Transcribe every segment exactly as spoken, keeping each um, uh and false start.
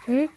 ꯎꯝ?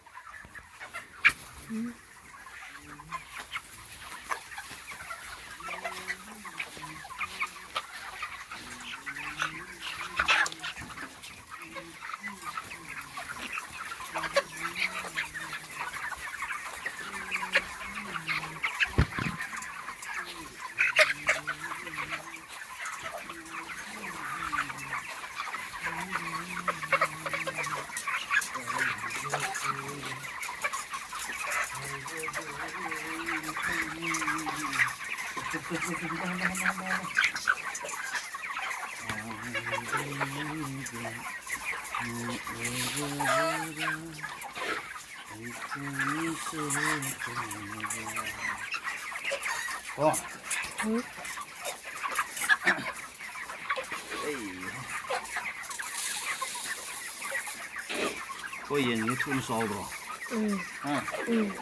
ꯀꯣ꯫ ꯎꯝ꯫ ꯑꯩ꯫ ꯑꯩꯈꯣꯏ ꯌꯦꯟꯁꯦ ꯊꯨꯅ ꯆꯥꯎꯗ꯭ꯔꯣ? ꯎꯝ꯫ ꯍꯥ? ꯎꯝ꯫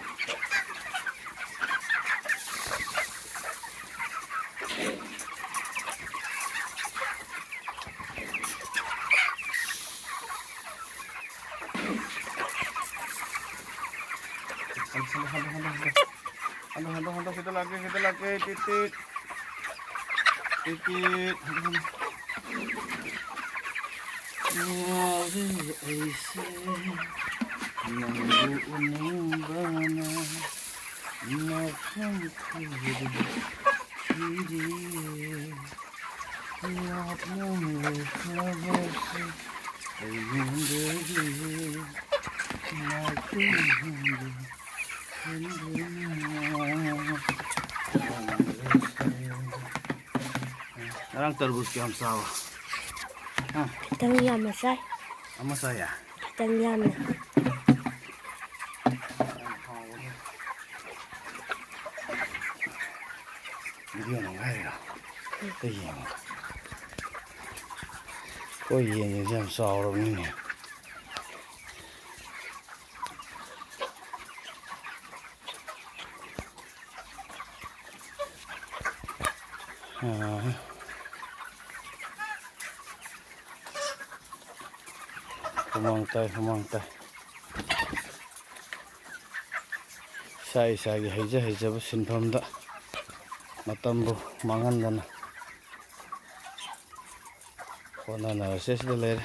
ꯍꯟꯗꯣ, ꯍꯟꯗꯣ, ꯍꯟꯗꯣ, ꯍꯟꯗꯣ꯫ ꯍꯟꯗꯣ, ꯍꯟꯗꯣ, ꯍꯟꯗꯣ, ꯁꯤꯗ ꯂꯥꯛꯀꯦ, ꯁꯤꯗ ꯂꯥꯛꯀꯦ, ꯇꯤꯠ, ꯇꯤꯠ꯫ ꯇꯤꯠ, ꯇꯤꯠ, ꯍꯟꯗꯣ, ꯍꯟꯗꯣ꯫ ꯉꯥꯎꯔꯦ ꯑꯩꯁꯦ꯫ ꯅꯪꯕꯨ ꯎꯅꯤꯡꯕꯅ ꯃꯐꯝ ꯈꯪꯗꯦ ꯊꯤꯔꯤꯌꯦ꯫ ꯂꯥꯞꯅ ꯂꯩꯈ꯭ꯔꯕꯁꯨ ꯑꯩꯉꯣꯟꯗꯒꯤ ꯅꯥꯛꯇꯨꯅ ꯍꯦꯟꯗꯨꯅ ꯉꯔꯥꯡ ꯇꯔꯕꯨꯖ ꯀꯌꯥꯝ ꯆꯥꯕ? ꯍꯥ? ꯈꯤꯇꯪ ꯌꯥꯝꯅ ꯆꯥꯏ꯫ ꯑꯃ ꯆꯥꯏꯌꯦ? ꯈꯤꯇꯪ ꯌꯥꯝꯅ꯫ ꯚꯤꯗꯤꯑꯣ ꯅꯝꯒꯥꯏꯔꯤꯔꯣ? ꯑꯝꯇ ꯌꯦꯡꯉꯣ꯫ ꯑꯩꯈꯣꯏ ꯌꯦꯟꯁꯤꯡꯁꯦ ꯌꯥꯝ ꯆꯥꯎꯔꯕꯅꯤꯅꯦ꯫ ꯑꯥ꯫ ꯍꯨꯃꯥꯡ ꯇꯥꯏ, ꯍꯨꯃꯥꯡ ꯇꯥꯏ꯫ ꯏꯁꯥ ꯏꯁꯥꯒꯤ ꯍꯩꯖ ꯍꯩꯖꯕ ꯁꯤꯟꯐꯝꯗ ꯃꯇꯝꯕꯨ ꯃꯥꯡꯍꯟꯗꯅ ꯍꯣꯠꯅꯅꯔꯁꯦ꯫ ꯁꯤꯗ ꯂꯩꯔꯦ꯫